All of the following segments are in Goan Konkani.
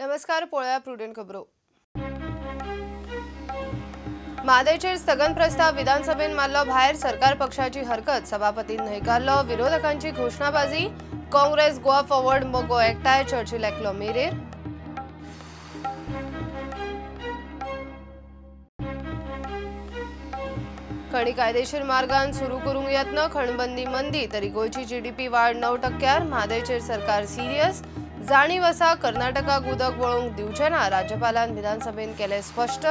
नमस्कार, पळोवया प्रुडंट खबरो. म्हादयचेर स्थगन प्रस्ताव विधानसभेन मारलो भायर, सरकार पक्षाची हरकत, सभापतीन न्हयकारलो. विरोधकांची घोषणाबाजी, काँग्रेस गोवा फॉरवर्ड मगो एकठांय, चर्चिल एकलो मेरेर. खणी कायदेशीर मार्गान सुरू करूंक यत्न, खणबंदी मंदी तरी गोंयची जीडीपी वाड 9%. म्हादयचेर सरकार सिरियस, जाणीव आसा कर्नाटकाक उदक वळोवंक दिवचें ना, राज्यपालान विधानसभेन केलें स्पश्ट.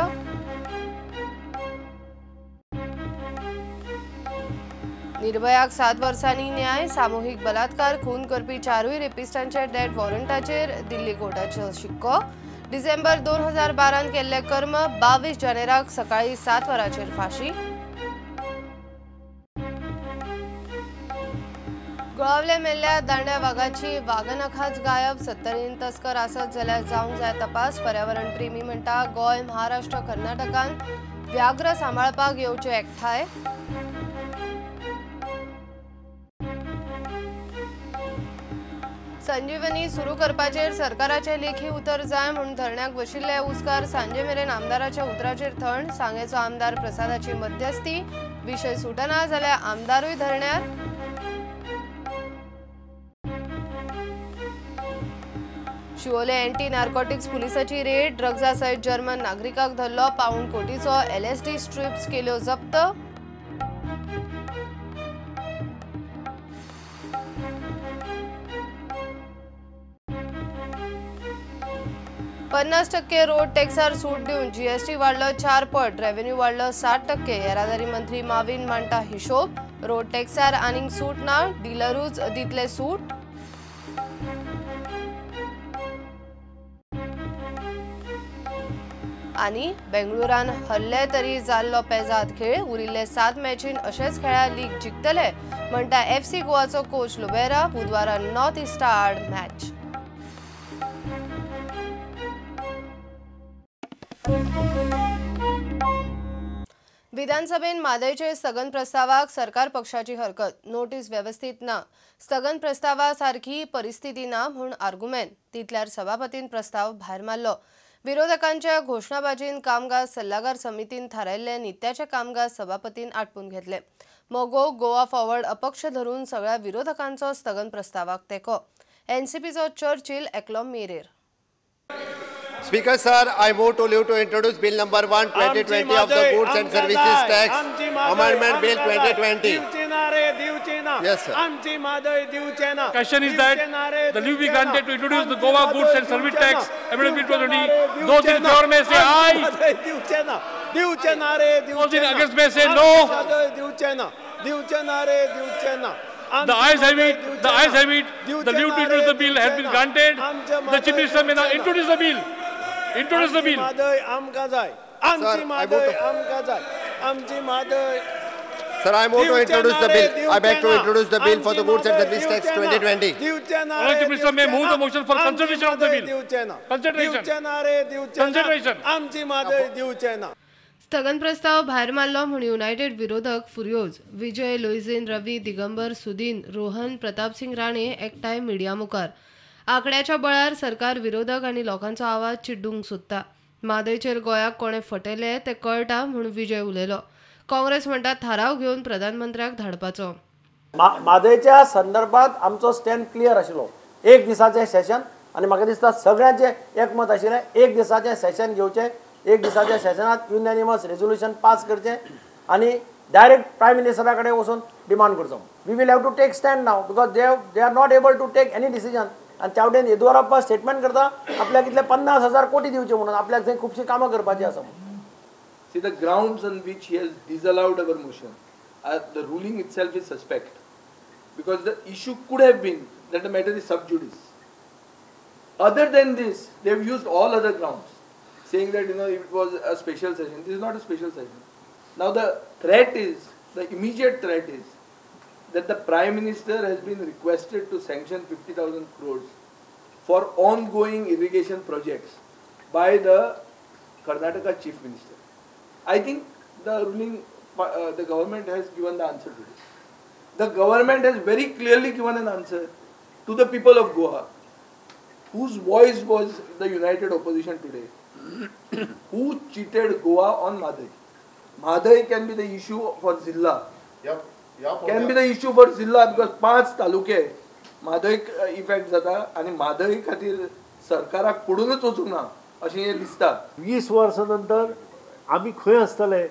निर्भयाक 7 वर्सांनी न्याय, सामुहीक बलात्कार खून करपी 4 रेपिस्टांच्या डेथ वॉरंटाचेर दिल्ली कोर्टाचो शिक्को. डिसेंबर 2012 केल्ले कर्म, 22 जानेराक सकाळी 7 वरांचेर फाशी. गोळावले मेल्ल्या दांड्या वागाची वागनखाच गायब, 70 तस्कर आसत जाल्यार जावंक जाय तपास. पर्यावरण प्रेमी म्हणटा गोंय, महाराष्ट्र, कर्नाटकान व्याघ्र सांबाळपाक येवचे एकठांय. संजीवनी सुरू करपाचेर सरकाराचे लेखी उतर जाय म्हूण धरण्याक बशिल्ले उस्कार सांजे मेरेन आमदाराच्या उतराचेर थंड. सांगेचो आमदार प्रसादाची मध्यस्थी, विशय सुटना जाल्यार आमदारूय धरण्यार. शिवोले अँटी नार्कोटिक्स पुलिसाची रेड, ड्रग्जा सयत जर्मन नागरिकाक धरलो, 0.25 कोटीचो एलएसडी स्ट्रिप्स केल्यो जप्त. 50% रोड टॅक्सार सूट दिवन जीएसटी वाडलो 4 पट, रेव्हेन्यू वाडलो 60%. येरादारी मंत्री माविन मांडटा हिशोब, रोड टॅक्सार आनीक सूट ना, डिलरूच दितले सूट. आनी बेंगळुरान हरले तरी जाल्लो पेजाद खेळ, उरिल्ले 7 मॅचीन अशेच खेळा लीग जिखतले म्हणटा एफसी गोवाचो कोच लुबेरा. बुधवारा नॉर्थ इस्टा आड मॅच. विधानसभेन म्हादयचेर स्थगन प्रस्तावाक सरकार पक्षाची हरकत, नोटीस व्यवस्थीत ना, स्थगन प्रस्तावा सारखी परिस्थिती ना म्हूण आर्गुमेंट. तितल्यार सभापतीन प्रस्ताव भायर मारलो. विरोधकांच्या घोषणाबाजीन कामकाज सल्लागार समितीन थारायल्ले नित्याचे कामकाज सभापतीन आटपून घेतले. मगो गोवा फॉरवर्ड अपक्ष धरून सगळ्या विरोधकांचो स्थगन प्रस्तावाक तेंको. एनसीपीचो चर्चिल एकलो मेरेर. Speaker sir, I move to leave to introduce Bill number 1, 2020 of the Goods and Services Tax Amendment Bill 2020. Yes, sir. Question is that the leave be granted to introduce the Goa Goods and Service Tax Amendment Bill 2020. Those in favor may say aye. Those in against may say no. The ayes have it. The ayes have it. The leave to introduce the bill has been granted. The Chief Minister may now introduce the bill. Introduce the bill. Sir, I move to introduce the bill. I beg to introduce the bill for the Goods and Service Tax 2020. The Chief Minister may move the motion for consideration of the bill. Consideration. Consideration. स्थगन प्रस्ताव भायर मारलो म्हूण युनायटेड विरोधक फुर्योज. विजय, लुईझीन, रवी, दिगंबर, सुदीन, रोहन, प्रतापसिंग राणे एकठांय मिडिया मुखार. आंकड्याच्या बळार सरकार विरोधक आनी लोकांचो आवाज चिड्डूंक सोदता. म्हादयचेर गोंयाक कोणें फटयलें तें कळटा म्हूण विजय उलयलो. काँग्रेस म्हणटा थाराव घेवन प्रधानमंत्र्याक धाडपाचो. म्हादयच्या संदर्भात आमचो स्टँड क्लियर आशिल्लो. एक दिसाचें सेशन आनी म्हाका दिसता सगळ्यांचें एकमत आशिल्लें, एक दिसाचें सेशन घेवचें, एक दिसाच्या सेशनात युनॅनिमस रेजोल्युशन पास करचें आनी डायरेक्ट प्रायम मिनिस्टरा कडेन वचून डिमांड करचो. We will have to take stand now because they are not able to take any decision. आनी त्या वटेन येदियुरप्पा स्टेटमेंट करता आपल्याक इतले 50,000 कोटी दिवचे म्हणून, आपल्याक थंय खुबशीं कामां करपाचीं आसा म्हणून. See, the grounds on which he has disallowed our motion, the ruling itself is suspect, because the issue could have been that the matter is sub judice. Other than this, they have used all other grounds, saying that, you know, it was a special session. This is not a special session. Now the threat is, the immediate threat is that the Prime Minister has been requested to sanction 50,000 crores for ongoing irrigation projects by the Karnataka Chief Minister. I think the ruling, the government has given the answer to this. The government has very clearly given an answer to the people of Goa, who Whose voice was the united opposition today? Who cheated Goa on Mhadei? Mhadei can be the issue for Zilla. Can be the issue for Zilla because 5 तालुके म्हादयक इफेक्ट जाता आनी म्हादय खातीर सरकाराक पडूनच वचूंक ना अशें हें दिसता. 20 वर्सां नंतर आमी खंय आसतले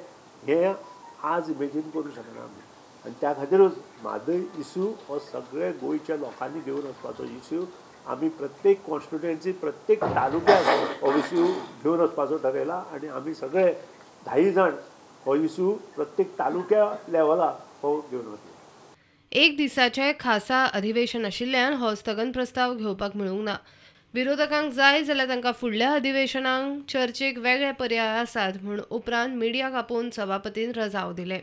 हें आज इमेजीन करूं शकना आमी. आनी त्या खातीरूच म्हादय इश्यू हो सगळे गोंयच्या लोकांनी घेवन वचपाचो इश्यू. आमी प्रत्येक कॉन्स्टिट्युएन्सी प्रत्येक तालुक्यात हो इश्यू घेवन वचपाचो ठरयला आनी आमी सगळे 10 जाण हो इश्यू प्रत्येक तालुक्या लेवला हो घेवन वतले. एक दिसाचें खासा अधिवेशन आशिल्ल्यान हो स्थगन प्रस्ताव घेवपाक मेळूंक ना. विरोधकांक जाय जाल्यार तांकां फुडल्या अधिवेशनाक चर्चेक वेगळे पर्याय आसात म्हूण उपरांत मिडियाक आपोवन सभापतीन रजाव दिले.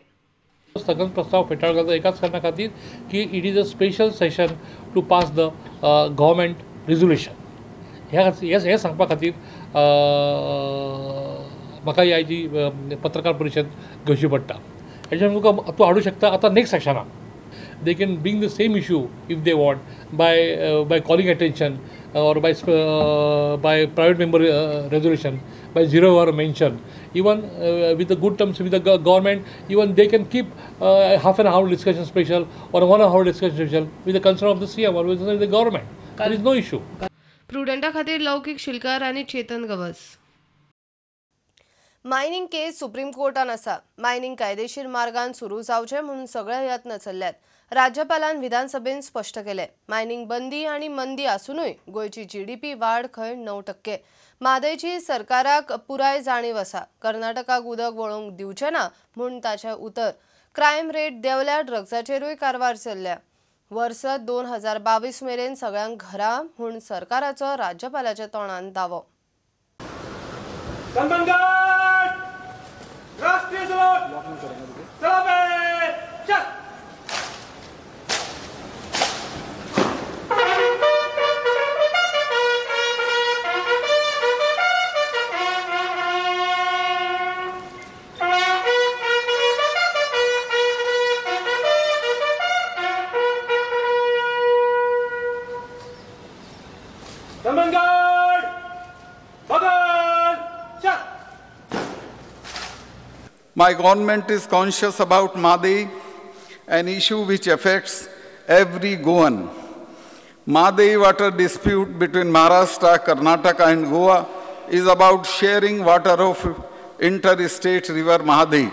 स्थगन प्रस्ताव फेटाळ घालता एकाच कारणा खातीर की it is a special session to pass the government resolution. हें सांगपा खातीर म्हाका ही आयची पत्रकार परिशद घेवची पडटा. हेच्या तुका तूं हाडूं शकता आतां next सेशनाक. They can bring the same issue if they want by calling attention or by private member resolution, by zero hour mention, even with the good terms with the government, even they can keep half an hour discussion special or 1 hour discussion special with the concern of the CM or with the government. There is no issue. प्रुडंटा खातीर लौकीक शिलकार आनी Chetan Gawas. Mining case supreme कोर्टान आसा. मायनिंग कायदेशीर मार्गान सुरू जावचें म्हणून सगळे यत्न चल्ल्यात. राज्यपालान विधानसभेन स्पश्ट केलें. मायनिंग बंदी आनी मंदी आसुनूय गोंयची जीडीपी वाड खंय 9%. म्हादयची सरकाराक पुराय जाणीव आसा. कर्नाटकाक उदक वळोवंक दिवचें ना म्हूण ताचें उतर. क्रायम रेट देंवल्या, ड्रग्साचेरूय कारवार चल्ल्या. वर्स 2022 मेरेन सगळ्यांक घरा म्हूण सरकाराचो राज्यपालाच्या तोंडान दावो. My government is conscious about Mhadei, an issue which affects every Goan. Mhadei water dispute between Maharashtra, Karnataka and Goa is about sharing water of interstate river Mhadei.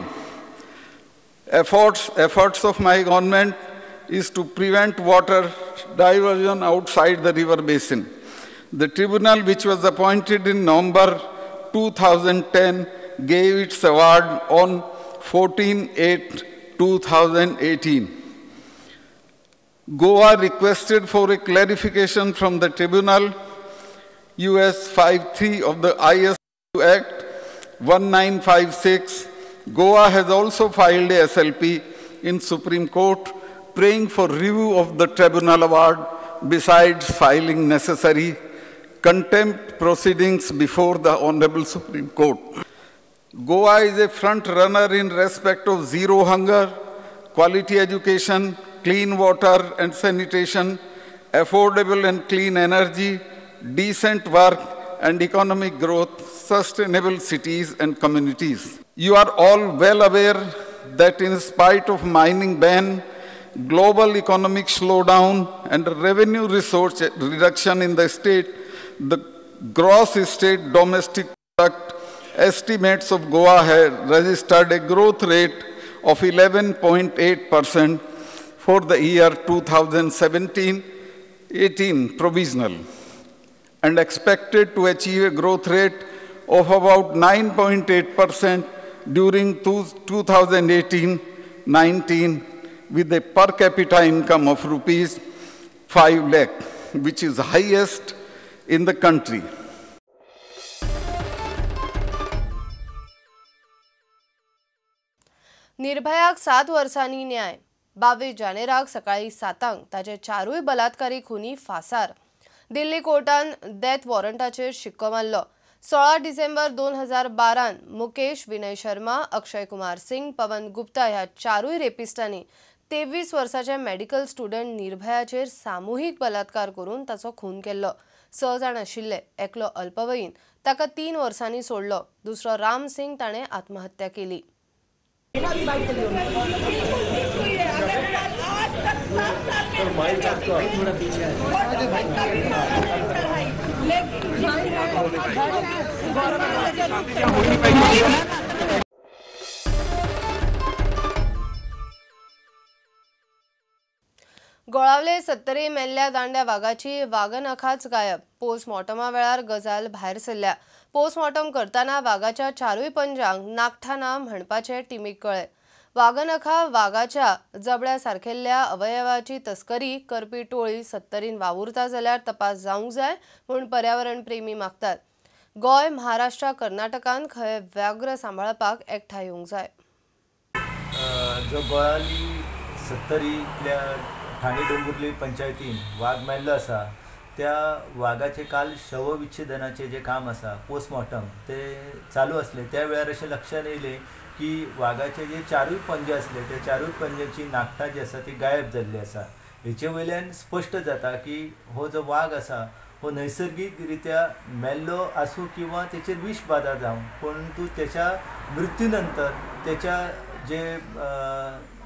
Efforts of my government is to prevent water diversion outside the river basin. The tribunal, which was appointed in November 2010, gave its award on 14/8/2018. Goa requested for a clarification from the tribunal. US 53 of the ISU Act 1956. Goa has also filed a SLP in Supreme Court praying for review of the tribunal award, besides filing necessary contempt proceedings before the Honorable Supreme Court. Goa is a front runner in respect of zero hunger, quality education, clean water and sanitation, affordable and clean energy, decent work and economic growth, sustainable cities and communities. You are all well aware that in spite of mining ban, global economic slowdown and revenue resource reduction in the state, the gross state domestic product estimates of Goa have registered a growth rate of 11.8% for the year 2017-18 provisional, and expected to achieve a growth rate of about 9.8% during 2018-19 with a per capita income of rupees 5 lakh, which is highest in the country. निर्भयाक 7 वर्सांनी न्याय. 22 जानेराक सकाळी 7 ताचे चारूय बलात्कारी खुनी फासार. दिल्ली कोर्टान डेथ वॉरंटाचेर शिक्को मारलो. 16 डिसेंबर 2012 मुकेश, विनय शर्मा, अक्षय कुमार सिंग, पवन गुप्ता ह्या चारूय रेपिस्टांनी 23 वर्साचे मेडिकल स्टुडंट निर्भयाचेर सामुहीक बलात्कार करून ताचो खून केल्लो. 6 जाण आशिल्ले. एकलो अल्पवयीन, ताका 3 वर्सांनी सोडलो. दुसरो राम सिंग ताणें आत्महत्या केली. गोळावले 70 मेल्ल्या दांड्या वागाची वागनखाच गायब. पोस्टमॉर्टमा वेळार गजाल भायर सरल्या. पोस्टमॉर्टम करतना वागाच्या 4 पंजांक नाकठां ना म्हणपाचें टिमीक कळ्ळें. वागनखा वागाच्या जबड्या सारकेल्ल्या अवयवाची तस्करी करपी टोळी 70 वावुरता जाल्यार तपास जावंक जाय म्हूण पर्यावरण प्रेमी मागतात. गोंय, महाराष्ट्र, कर्नाटकान खंय व्याघ्र सांबाळपाक एकठांय येवंक जाय. जो गोळावली 70 ठाणे डोंगुर्ली पंचायतीन वाग मेल्लो आसा त्या वागाचे काल शवविच्छेदनाचे जे काम आसा पोस्टमॉर्टम ते चालू आसले. त्या वेळार अशें लक्षांत येयलें की वागाचे जे 4 पंजे आसले त्या 4 पंजांची नाकटां जी आसा ती गायब जाल्ली आसा. हेचे वयल्यान स्पश्ट जाता की हो जो वाग आसा हो नैसर्गीक रित्या मेल्लो आसूं किंवा तेचेर विष बाधा जावं, परंतु त्याच्या मृत्यू नंतर त्याच्या जे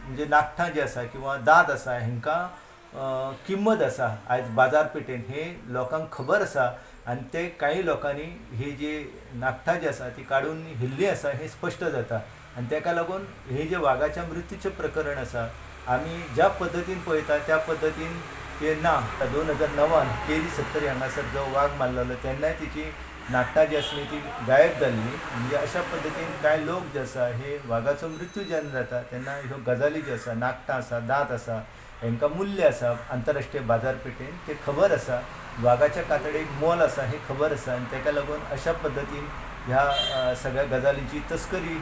म्हणजे नाकटां जी आसा किंवा दांत आसा हेंकां किंमत आसा आयज बाजारपेठेन हे लोकांक खबर आसा आनी ते कांय लोकांनी ही जी नाकटां जी आसा ती काडून हिल्ली आसा हें स्पश्ट जाता. आनी तेका लागून हे जे वागाच्या मृत्यूचें प्रकरण आसा आमी ज्या पद्दतीन पळयता त्या पद्दतीन ते ना. 2009 केरी 70 हांगासर जो वाग मारलेलो तेन्नाय तिची नाकटां जी आसली ती गायब जाल्ली. म्हणजे अशा पद्दतीन कांय लोक जे आसा हे वागाचो मृत्यू जेन्ना जाता तेन्ना ह्यो गजाली ज्यो आसा, नाकटां आसा, दांत आसा, हेंकां मूल्य आसा आंतरराष्ट्रीय बाजारपेठेन ते खबर आसा. वागाच्या कातडेक मोल आसा हें खबर आसा आनी तेका लागून अशा पद्दतीन ह्या सगळ्या गजालींची तस्करी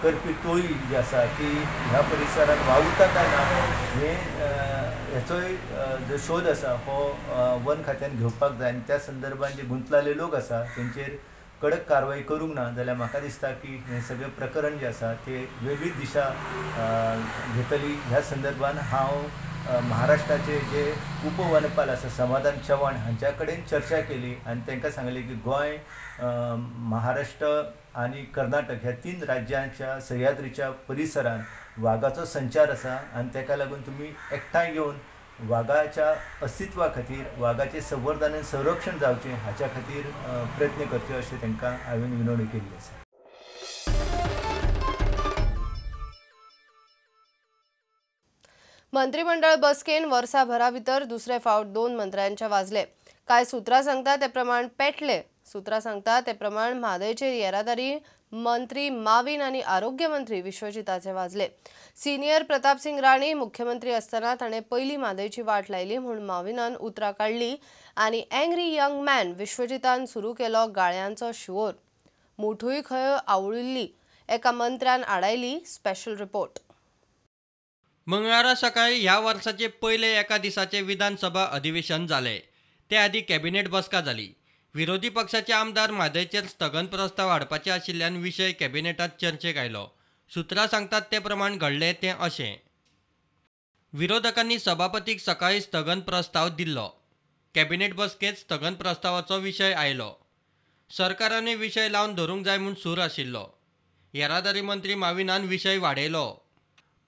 करपी टोळी जी आसा ती ह्या परिसरांत वावुरता काय ना हे हेचोय जो शोध आसा हो वन खात्यान घेवपाक जाय आनी त्या संदर्भात जे गुंतलेले लोक आसा तेंचेर कडक कारवाई करूंक ना जाल्यार म्हाका दिसता की हें सगळें प्रकरण जें आसा ते वेगळी दिशा घेतली. ह्या संदर्भात हांव महाराष्ट्राचे जे उपवनपाल आसा समाधान चव्हाण हांच्या कडेन चर्चा केली आनी तांकां सांगलें की गोंय, महाराष्ट्र आनी कर्नाटक ह्या 3 राज्यांच्या सह्याद्रीच्या परिसरांत वागाचो संचार आसा आनी ताका लागून तुमी एकठांय येवन वागाच्या अस्तित्वा खातीर, वागाचें संवर्धन आनी संरक्षण जावचें हाच्या खातीर प्रयत्न करचे अशें तांकां हांवें विनवणी केल्ली आसा. मंत्रिमंडळ बसकेन वर्साभरा भितर दुसरे फावट 2 मंत्र्यांच्या वाजले. कांय सूत्रां सांगता ते प्रमाण पेटले. सूत्रां सांगता ते प्रमाण म्हादयचेर येरादारी मंत्री माविन आनी आरोग्य मंत्री विश्वजिताचे वाजले. सिनियर प्रतापसिंग राणे मुख्यमंत्री आसतना ताणें पयली म्हादयची वाट लायली म्हूण माविनान उतरां काडली आनी एंग्री यंग मॅन विश्वजितान सुरू केलो गाळयांचो शिवोर. मुठूय खंय आवळिल्ली एका मंत्र्यान आडायली. Special report. मंगळारा सकाळी ह्या वर्साचे पयले एका दिसाचे विधानसभा अधिवेशन जाले. ते आदी कॅबिनेट बसका जाली. विरोधी पक्षाचे आमदार म्हादयचेर स्थगन प्रस्ताव हाडपाचे आशिल्ल्यान विशय कॅबिनेटांत चर्चेक आयलो. सूत्रां सांगतात ते प्रमाण घडलें तें अशें. विरोधकांनी सभापतीक सकाळी स्थगन प्रस्ताव दिल्लो. कॅबिनेट बसकेंत स्थगन प्रस्तावाचो विशय आयलो. सरकारानूय विशय लावन धरूंक जाय म्हूण सूर आशिल्लो. येरादारी मंत्री माविनान विशय वाडयलो.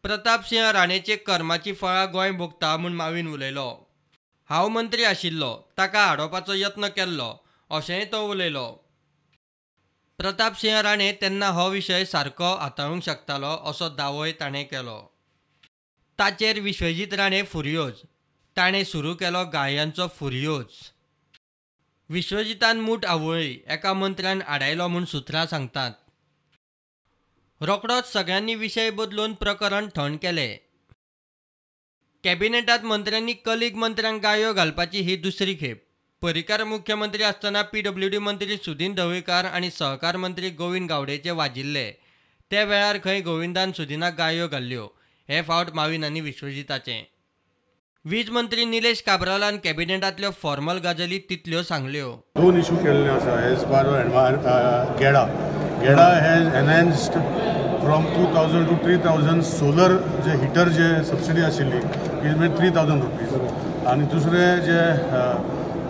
प्रतापसिंह राणेचे कर्माची फळां गोंय भोगता म्हूण माविन उलयलो. हांव मंत्री आशिल्लो ताका आडोवपाचो यत्न केल्लो अशेंय तो उलयलो. प्रतापसिंह राणे तेन्ना हो विशय सारको हाताळूंक शकतालो असो दावोय ताणें केलो. ताचेर विश्वजीत राणे फुर्योज. ताणें सुरू केलो गाळयांचो फुर्योज. विश्वजितान मूठ आवळ्ळी एका मंत्र्यान आडायलो म्हूण सूत्रां सांगतात. रोखडोच सगळ्यांनी विशय बदलून प्रकरण थंड केलें. कॅबिनेटांत मंत्र्यांनी कलीग मंत्र्यांक गाळयो घालपाची ही दुसरी खेप. पर्रीकार मुख्यमंत्री आसतना पीडब्ल्यूडी मंत्री सुदीन ढवळीकार आनी सहकार मंत्री गोविंद गावडेचे वाजिल्ले. त्या वेळार खंय गोविंदान सुदिनाक गाळयो घाल्ल्यो. हे फावट माविन आनी विश्वजिताचें. वीज मंत्री निलेश काब्रालान कॅबिनेटांतल्यो फॉर्मल गजाली तितल्यो सांगल्यो. 2 इशू केल्ले आसा as per GEDA. GEDA has enhanced from 2000 to 3000 solar J heater J subsidy आशिल्ली is made 3000 rupees. आनी दुसरें जे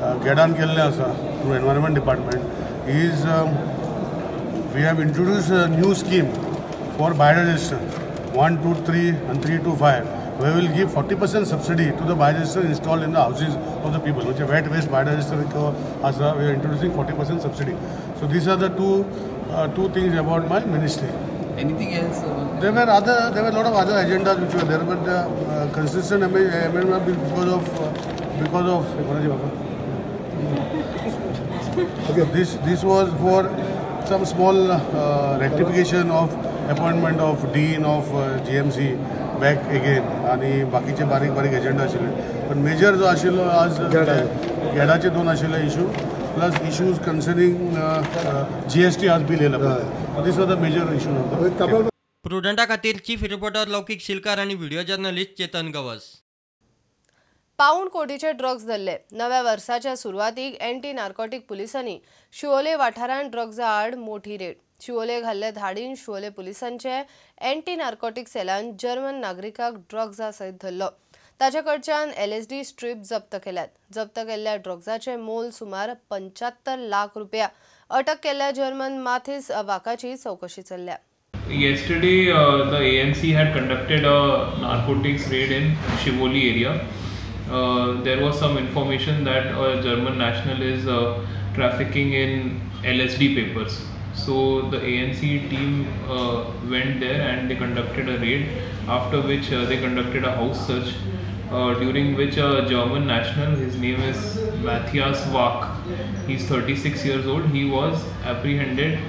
गेडान केल्लें आसा through environment department is we have introduce a new scheme for biodigester 1, 2, 3 and 3 to 5. We will give 40% subsidy to the biodigester installed in the houses of the people. म्हणजे wet waste biodigester आसा, we are introducing 40% subsidy. So these are the two things about my ministry. Anything else? There were a lot of other agendas which were there, but the consistent amendment because of okay, this was for some small rectification of appointment of dean of GMC back again आणि बाकीचे बारीक बारीक एजेंडा आशिल्ले. पण मेजर जो आशिल्लो आज गेडाचे दोन आशिल्ले issue plus issues concerning GST आज बिल येयला. This was the major issue. प्रुडंटा खातीर चीफ रिपोर्टर लौकीक शिलकार आनी व्हिडिओ जर्नलिस्ट चेतन गवस. पाऊण कोटीचे ड्रग्ज धरले. नव्या वर्साच्या सुरवातीक एंटी नार्कोटिक पुलिसांनी शिवोले वाठारांत ड्रग्जा आड मोठी रेड. शिवोले घाल्ले धाडीन शिवोले पुलिसांचे एंटी नार्कोटिक सेलान जर्मन नागरिकाक ड्रग्जा सयत धरलो. ताचे कडच्यान LSD strip जप्त केल्यात. जप्त केल्ल्या ड्रग्जाचे मोल सुमार 75 लाख रुपया. अटक केल्ल्या जर्मन माथिस वाकाची चौकशी चल्ल्या. Yesterday, the ANC had conducted a narcotics raid in Shivoli area. There was some information that a German national is trafficking in LSD papers. So the ANC team went there and they conducted a raid, after which they conducted a house search, during which a German national, his name is Matthias Wack, he's 36 years old, he was apprehended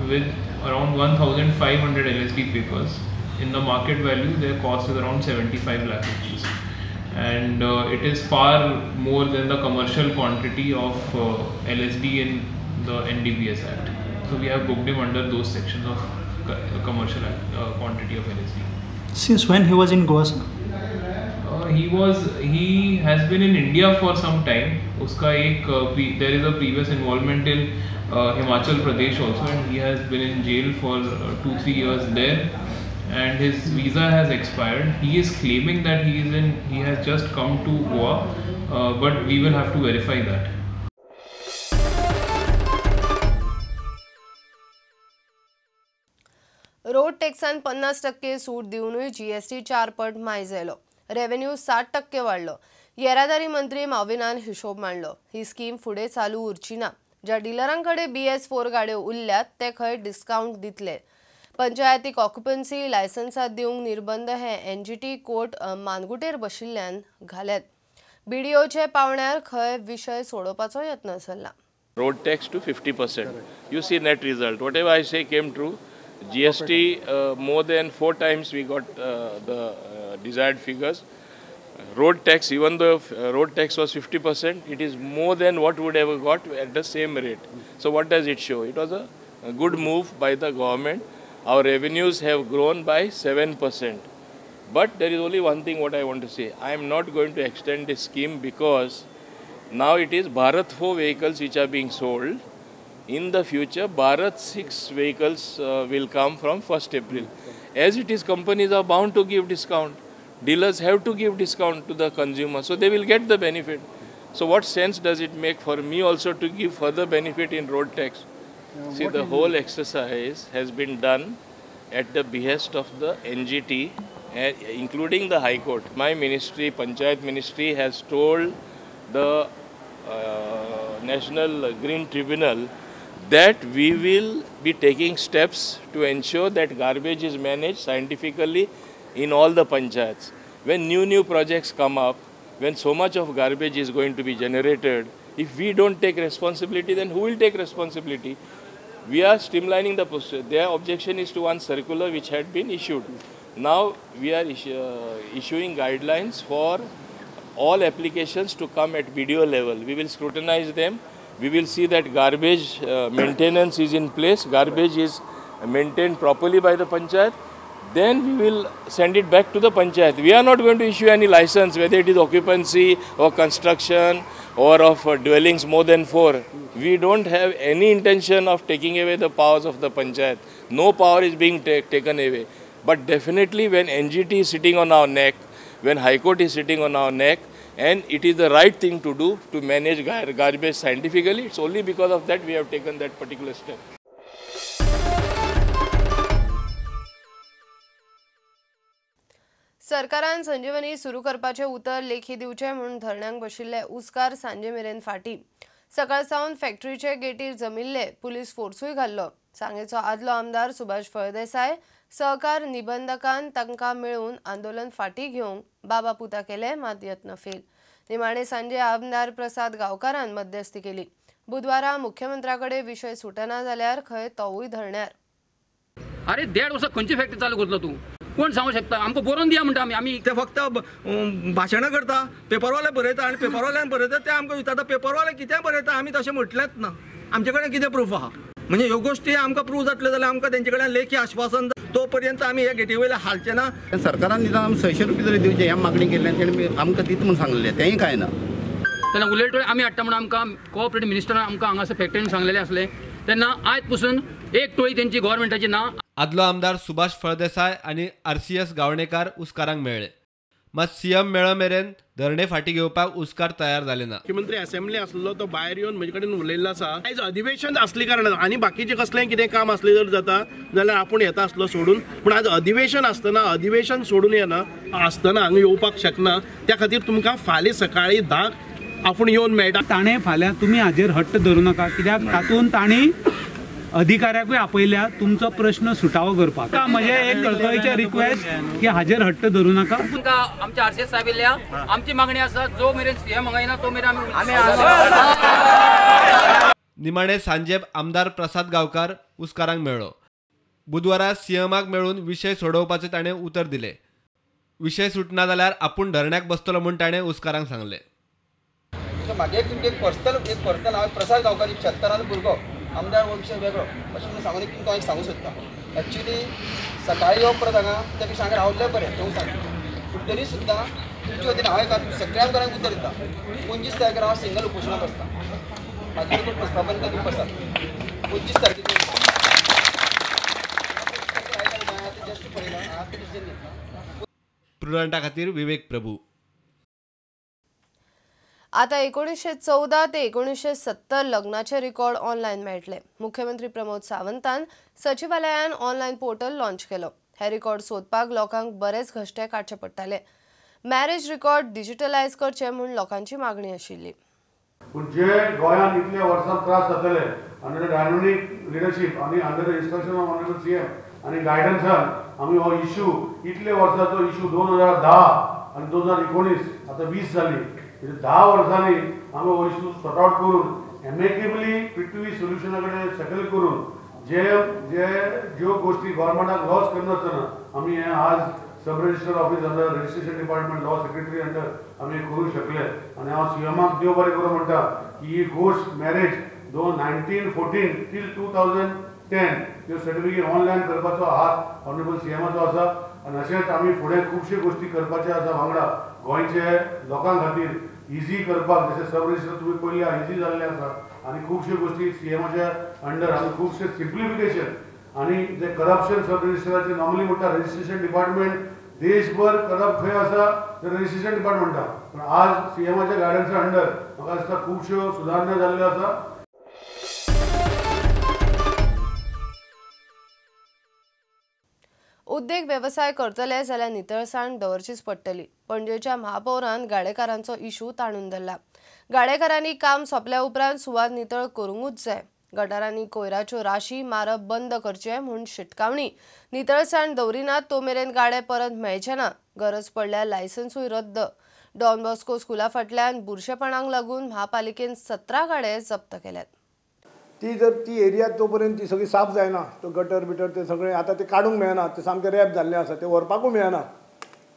with around 1500 LSD papers. In the market value, their cost is around 75 lakh rupees. And it is far more than the commercial quantity of LSD in the NDPS Act. So we have booked him under those sections of commercial quantity of LSD. Since when he was in Goa, sir? He has been in India for some time. Uska ek there is a previous involvement in Himachal Pradesh also, and he has been in jail for 2-3 years there. And his visa has expired. He is claiming that he has just come to Goa, but we will have to verify that. Road टॅक्सान 50% suit दिवनूय GST 4 पट मायज आयलो. रेव्हेन्यू 60% वाडलो. येरादारी मंत्री माविनान हिशोब मांडलो. ही स्कीम फुडें चालू उरची ना. ज्या डिलरांकडे BS4 गाड्यो उरल्यात ते खंय डिस्कावंट दितले. पंचायतीक ऑक्युपन्सी लायसन्सां दिवंक निर्बंध हे NGT court मानगुटेर बशिल्ल्यान घाल्यात. बीडीओचे पावण्यार खंय विशय सोडोवपाचो यत्न चल्ला. Road tax to 50%. You see net result. Whatever I say came true. GST more than 4 times we got the desired figures. Road tax, even though road tax was 50%, it is more than what would have got at the same rate. So what does it show? It was a good move by the government. Our revenues have grown by 7%. But there is only one thing what I want to say. I am not going to extend this scheme because now it is Bharat 4 vehicles which are being sold. In the future, Bharat 6 vehicles will come from 1st April. As it is, companies are bound to give discount. Dealers have to give discount to the consumer, so they will get the benefit. So what sense does it make for me also to give further benefit in road tax? See, the whole exercise has been done at the behest of the NGT, including the High Court. My ministry, Panchayat Ministry, has told the National Green Tribunal that we will be taking steps to ensure that garbage is managed scientifically in all the panchayats. When new projects come up, when so much of garbage is going to be generated, if we don't take responsibility, then who will take responsibility? We are streamlining the process. Their objection is to one circular which had been issued. Now we are issuing guidelines for all applications to come at BDO level. We will scrutinize them. We will see that garbage maintenance is in place, garbage is maintained properly by the panchayat. Then we will send it back to the panchayat. We are not going to issue any license, whether it is occupancy or construction or of dwellings more than 4. We don't have any intention of taking away the powers of the panchayat. No power is being taken away. But definitely when NGT is sitting on our neck, when High Court is sitting on our neck, And it is the right thing to do to manage garbage scientifically. It's only because of that we have taken that particular step. सरकारान संजीवनी सुरू करपाचे उतर लेखी दिवचे म्हूण धरण्यांक बशिल्ले उस्कार सांजे मेरेन फाटी. सकाळ सावन फॅक्टरीचे गेटीर जमिल्ले पुलीस फोर्सूय घाल्लो. सांगेचो आदलो आमदार सुभाष फळदेसाय सहकार निबंधकान तांकां मेळून आंदोलन फाटी घेवंक बाबा पुता केले, मात यत्न फेल. निमाणे सांजे आमदार प्रसाद गांवकारान मध्यस्थी केली. बुधवारा मुख्यमंत्र्या कडेन विशय सुटना जाल्यार खंय तोवूय धरण्यार. अरे 1.5 वर्सां खंयची फॅक्टरी चालू करतलो तूं? कोण सांगू शकता? आमकां बरोवन दिया म्हणटा आमी. ते फक्त भाशणां करता, पेपरवाले बरयता आनी पेपरवाल्यान बरयता ते आमकां विचारता पेपरवाले कितें बरयता. आमी तशें म्हटलेंच ना, आमचे कडेन कितें प्रूफ आहा? म्हणजे ह्यो गोश्टी आमकां प्रूव जातल्यो जाल्यार आमकां तेंचे कडेन लेखी आश्वासन, तो पर्यंत आमी ह्या गेटी वयल्या हालचे ना. सरकारान निदान 600 रुपया तरी दिवचे हें मागणी केल्ल्यान तेणी आमकां दिता म्हूण सांगलें, तेंय कांय ना. तेन्ना उलयटोळे आमी हाडटा म्हणून आमकां कोऑपरेटीव मिनिस्टरान आमकां हांगासर फॅक्टरीन सांगलेलें आसलें. तेन्ना आयज पसून एक टोळी तेंची गव्हर्मेंटाची ना. आदलो आमदार सुभाष फळदेसाय आनी RCS गावणेकार उस्कारांक मेळ्ळे, मात सीएम मेळ मेरेन धरणे फाटी घेवपाक उस्कार तयार जाले ना. मुख्यमंत्री असेंब्ली आसलो तो भायर येवन म्हजे कडेन उलयल्लो आसा. आयज अधिवेशन आसले कारणान आनी बाकीचें कसलें कितें काम आसलें जर जाता जाल्यार आपूण येता आसलो सोडून, पूण आज अधिवेशन आसतना अधिवेशन सोडून येना आसतना हांगा येवपाक शकना. त्या खातीर तुमकां फाल्यां सकाळीं 10 आपूण येवन मेळटा. ताणें फाल्यां तुमी हाजेर हट्ट धरूं नाका, कित्याक तातूंत तांणी अधिकाऱ्याकूय आपयल्या तुमचो प्रश्न सुटावो करपाक. म्हजें एक कळकळीचें रिक्वेस्ट की हाजेर हट्ट धरूं नाका. आमच्या आरसीएस साहेब येयल्या, आमची मागणी आसा जो मेरेन सीएम हांगा येना तो मेरेन आमी. निमाणे सांजे आमदार प्रसाद गांवकार उस्कारांक मेळ्ळो. बुधवारा सीएमाक मेळून विशय सोडोवपाचें ताणें उतर दिलें. विशय सुटना जाल्यार आपूण धरण्याक बसतलो म्हूण ताणें उस्कारांक सांगलें. म्हागे एक पर्सनल हांव प्रसाद गांवकार एक शेतकाराचो भुरगो, आमदार हो विशय वेगळो अशें म्हणून सांगून तुमकां एक सांगूंक सोदता. एक्चुली सकाळीं येवप परत हांगा त्या पेक्षा हांगा रावल्लें बरें तें सांगता. पूण तरी सुद्दां तुमचे वतीन हांव एका सगळ्या आमदारांक उतर दिता, 25 तारखेर हांव सिंगल उपोशणाक बसता. म्हाजे कोण प्रस्तावन तुमी बसात 25 तारखेर. जस्ट पळयलां हांव डिसिजन घेतला. प्रुडंटा खातीर विवेक प्रभू. आता 1914 ते 1970 लग्नाचे रिकॉर्ड ऑनलायन मेळटले. मुख्यमंत्री प्रमोद सावंतान सचिवालयान ऑनलायन पोर्टल लॉन्च केलो. हे रिकॉर्ड सोदपाक लोकांक बरेच घश्टे काडचे पडटाले. मॅरेज रिकॉर्ड डिजिटलायज करचे म्हूण लोकांची मागणी आशिल्ली. पूण जे गोंयांत इतले वर्सां त्रास जातले अंडर डायनामीक लिडरशीप आनी under the instruction of honourable CM आनी गायडन्सान आमी हो इश्यू इतले वर्साचो इश्यू 2010 आनी 2019 आतां 20 जाली, 10 वर्सांनी आमी हो इश्यू सॉर्ट आवट करून एमेकेबली पृथ्वी सोल्युशना कडेन सेटल करून जे जे ज्यो गोश्टी गव्हर्मेंटाक लॉस करनासतना आमी हें आज sub registrar office under registration department law secretary under आमी करूंक शकले. आनी हांव सीएमाक देव बरें करूं म्हणटा की ही गोश्ट मॅरेज दो 1914 टील 2010 ह्यो सर्टिफिकेट ऑनलायन करपाचो हात ऑनरेबल सीएमाचो आसा. आनी अशेंच आमी फुडें खुबश्यो गोश्टी करपाच्यो आसा वांगडा गोंयचे लोकां खातीर इजी करपाक, जशें सब रजिस्टर तुमी पयल्या इजी जाल्लें आसा आनी खुबश्यो गोश्टी सीएमाच्या अंडर आमी खुबशे सिम्प्लिफिकेशन आनी जे करप्शन सब रजिस्टराचे नॉर्मली म्हणटा रजिस्ट्रेशन डिपार्टमेंट देशभर करप्ट खंय आसा तर रजिस्ट्रेशन डिपार्टमेंटा, पूण आज सीएमाच्या गायडन्सा अंडर म्हाका दिसता खुबश्यो सुदारणा जाल्ल्यो आसा. उद्देग वेवसाय करतले जाल्यार नितळसाण दवरचीच पडटली. पणजेच्या महापौरान गाडेकारांचो इशू ताणून धरला. गाडेकारांनी काम सोंपल्या उपरांत सुवात नितळ करूंकूच जाय. गटारांनी कोयराच्यो राशी मारप बंद करचें म्हूण शिटकावणी. नितळसाण दवरिनात तो मेरेन गाडे परत मेळचे ना. गरज पडल्यार लायसन्सूय रद्द. डॉन बॉस्को स्कुला फाटल्यान बुरशेपणाक लागून महापालिकेन 17 गाडे जप्त केल्यात. ती जर ती एरिया तो पर्यंत ती सगळी साफ जायना, तो गटर बिटर ते सगळे आतां ते काडूंक मेळना, ते सामकें रॅप जाल्लें आसा, ते व्हरपाकूय मेळना.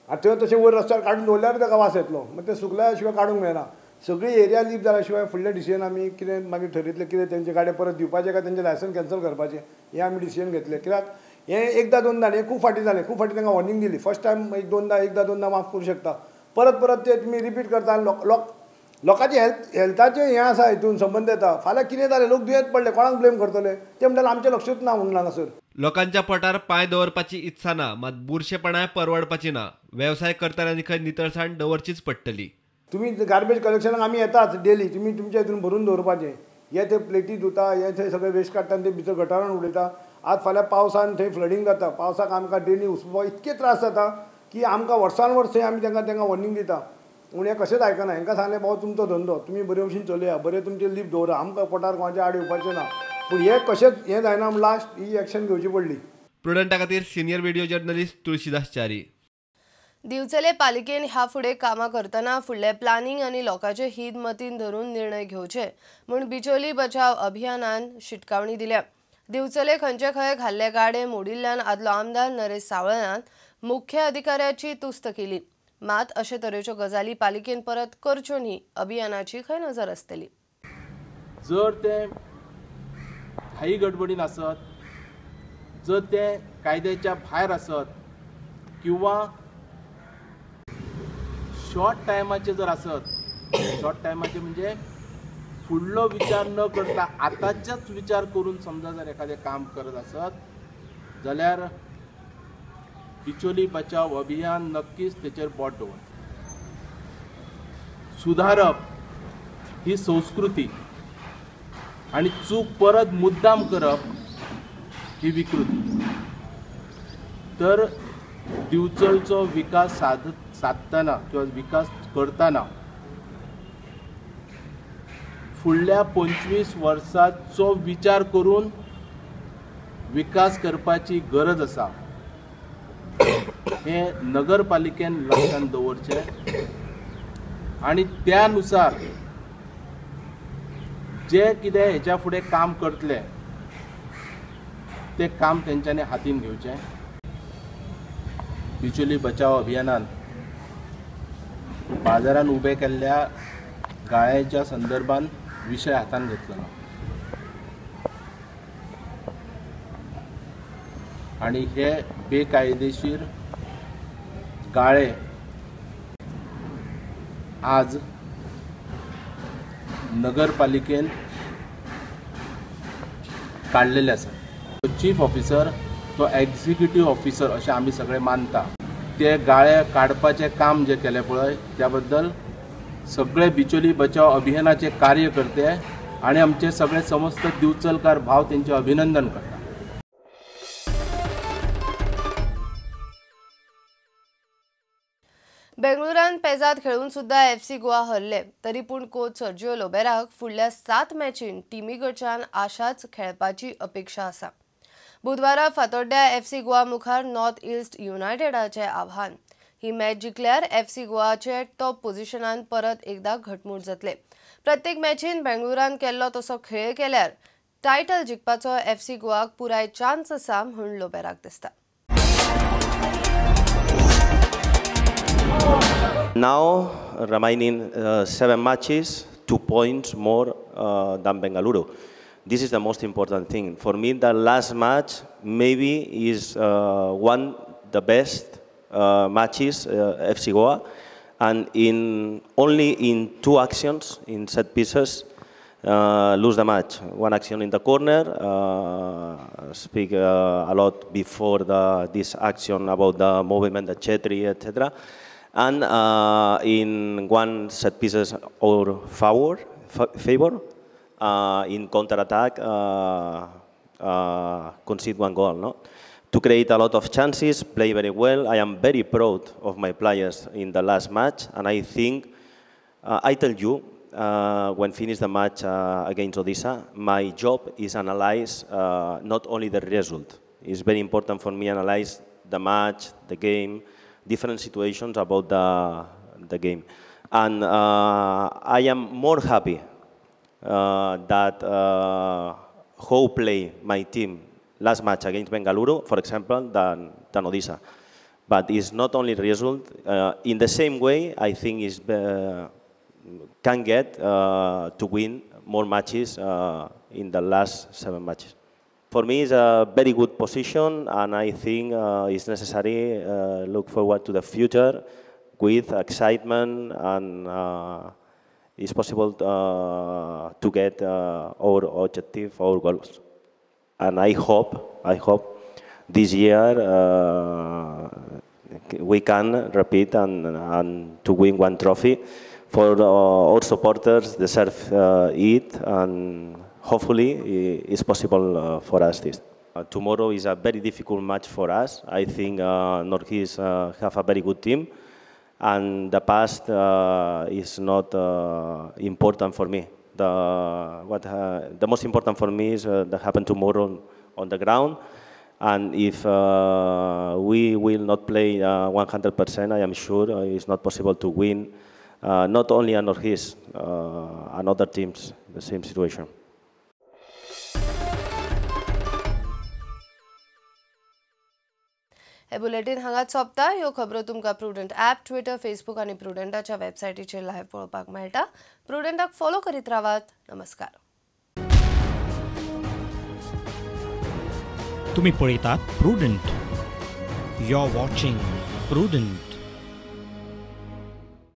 आतां तशें वयर रस्त्यार काडून दवरल्यार ताका वास येतलो, मागीर ते सुकल्या शिवाय काडूंक मेळना. सगळी एरिया लीप जाल्या शिवाय फुडलें डिसिजन आमी कितें मागीर ठरयतले, कितें तेंचे गाडे परत दिवपाचे काय तेंचें लायसन्स कॅन्सल करपाचें हें आमी डिसिजन घेतलें. कित्याक हें एकदां दोनदां न्ही, खूब फाटीं जालें, खूब फाटीं तांकां वॉर्निंग दिली. फर्स्ट टायम एक दोनदां, एकदां दोनदां माफ करूं शकता, परत परत ते तुमी रिपीट करता आनी लोकांचे हेल्थाचें हें आसा, हितून संबंद येता. फाल्यां कितें जालें, लोक दुयेंत पडले, कोणाक ब्लेम करतले? ते म्हणटाले आमचें लक्षूच ना म्हणून हांगासर. लोकांच्या पोटार पांय दवरपाची इत्सा ना, मात बुरशेपणाय परवडपाची ना. वेवसाय करतल्यांनी खंय नितळसाण दवरचीच पडटली. तुमी गार्बेज कलेक्शनाक आमी येताच डेली, तुमी तुमच्या हितून भरून दवरपाचें. हे ते प्लेटी धुता, हे थंय सगळे वेस्ट काडटा आनी ते भितर गटारान उडयता. आज फाल्यां पावसान थंय फ्लडींग जाता, पावसाक आमकां डेली उसपुपाक इतके त्रास जाता की आमकां वर्सान वर्स थंय आमी तांकां वॉर्निंग दिता, पूण हें कशेंच आयकना. हांकां सांगलें बाबा तुमचो धंदो तुमी बरे भशेन चलया, बरें तुमचें लीप दवरा, आमकां पोटार कोणाचें आड येवपाचें ना. पूण हें कशेंच हें जायना, लास्ट ही एक्शन घेवची पडली. प्रुडंटा खातीर senior video journalist Tulsidas Chari. Divchale पालिकेन ह्या फुडें कामां करतना फुडलें प्लानिंग आनी लोकांचे हित मतीन धरून निर्णय घेवचे म्हूण बिचोली बचाव अभियानान शिटकावणी दिल्या. दिवचले खंयचे खंय घाल्ले गाडे मोडिल्ल्यान आदलो आमदार नरेश सावळान मुख्य अधिकाऱ्याची तुस्त केली. मात अशे तरेच्यो गजाली पालिकेन परत करच्यो न्ही, अभियानाची खंय नजर आसतली. जर ते घाई गडबडीन आसत, जर ते कायद्याच्या भायर आसत किंवा शॉर्ट टायमाचे जर आसत, शॉर्ट टायमाचे म्हणजे फुडलो विचार न करता आतांचेच विचार करून समजा जर एखादें काम करत आसत जाल्यार बिचोली बचाव अभियान नक्कीच तेचेर बोट दवरता. सुधारप ही संस्कृती आनी चूक परत मुद्दाम करप ही विकृती. तर दिवचलचो विकास साधतना किंवा विकास करतना फुडल्या 25 वर्सांचो विचार करून विकास करपाची गरज आसा हें नगरपालिकेन लक्षांत दवरचें आनी त्या नुसार जे कितें हेच्या फुडें काम करतले तें काम तेंच्यांनी हातीन घेवचें. बिचोली बचाव अभियानान बाजारान उबे केल्ल्या गाळ्याच्या संदर्भात विशय हातान घेतलो ना आनी हे बेकायदेशीर गाळे आज नगरपालिकेन काडलेले आसात. चीफ ऑफिसर तो एक्झिक्युटीव ऑफिसर अशें आमी सगळे मानता. ते गाळे काडपाचें काम जें केलें पळय त्या बद्दल सगळे बिचोली बचाव अभियानाचे कार्यकर्ते आनी आमचे सगळे समस्त दिवचलकार भाव तेंचें अभिनंदन करता. बेंगळुरान पेजाद खेळून सुद्धा एफसी गोवा हरले तरी पूण कोच सर्जिओ लोबेराक फुडल्या 7 मॅचीन टिमी कडच्यान आशाच खेळपाची अपेक्षा आसा. बुधवारा फातोड्ड्या एफसी गोवा मुखार नॉर्थ ईस्ट युनायटेडाचे आव्हान. ही मॅच जिखल्यार एफसी गोवाचे टॉप पोझिशनान परत एकदा घटमूट जातले. प्रत्येक मॅचीन बेंगळुरान केल्लो तसो खेळ केल्यार टायटल जिखपाचो एफसी गोवाक पुराय चान्स आसा म्हूण लोबेराक दिसता. Now remaining 7 matches, 2 points more than Bengaluru. This is the most important thing. For me, the last match maybe is one the best matches FC Goa, and in only in 2 actions in set pieces lose the match. One action in the corner, speak a lot before this action about the movement, the Chetri, etc. And in one set pieces or favor in counter-attack, concede 1 goal, no? To create a lot of chances, play very well. I am very proud of my players in the last match, and I think, I tell you, when finish the match against Odisha, my job is analyze not only the result. It's very important for me analyze the match, the game, different situations about the game. And I am more happy that how play my team last match against Bengaluru, for example, than Odisha. But it's not only result. In the same way, I think is can get to win more matches in the last 7 matches. For me, it's a very good position, and I think it's necessary look forward to the future with excitement, and it's possible to get our objective, our goals. And I hope this year we can repeat and to win 1 trophy. For our supporters deserve it, and hopefully it's possible for us this. Tomorrow is a very difficult match for us. I think Northeast have a very good team, and the past is not important for me. The most important for me is that happen tomorrow on the ground. And if we will not play 100%, I am sure it's not possible to win. Not only at Northeast, and other teams, the same situation. हे बुलेटीन हांगाच सोंपता. ह्यो खबरो तुमकां प्रुडंट ॲप, ट्विटर, फेसबूक आनी प्रुडंटाच्या वेबसायटीचेर लायव्ह पळोवपाक मेळटा. प्रुडंटाक फॉलो करीत रावात. नमस्कार. तुमी पळयतात Prudent. You are watching Prudent.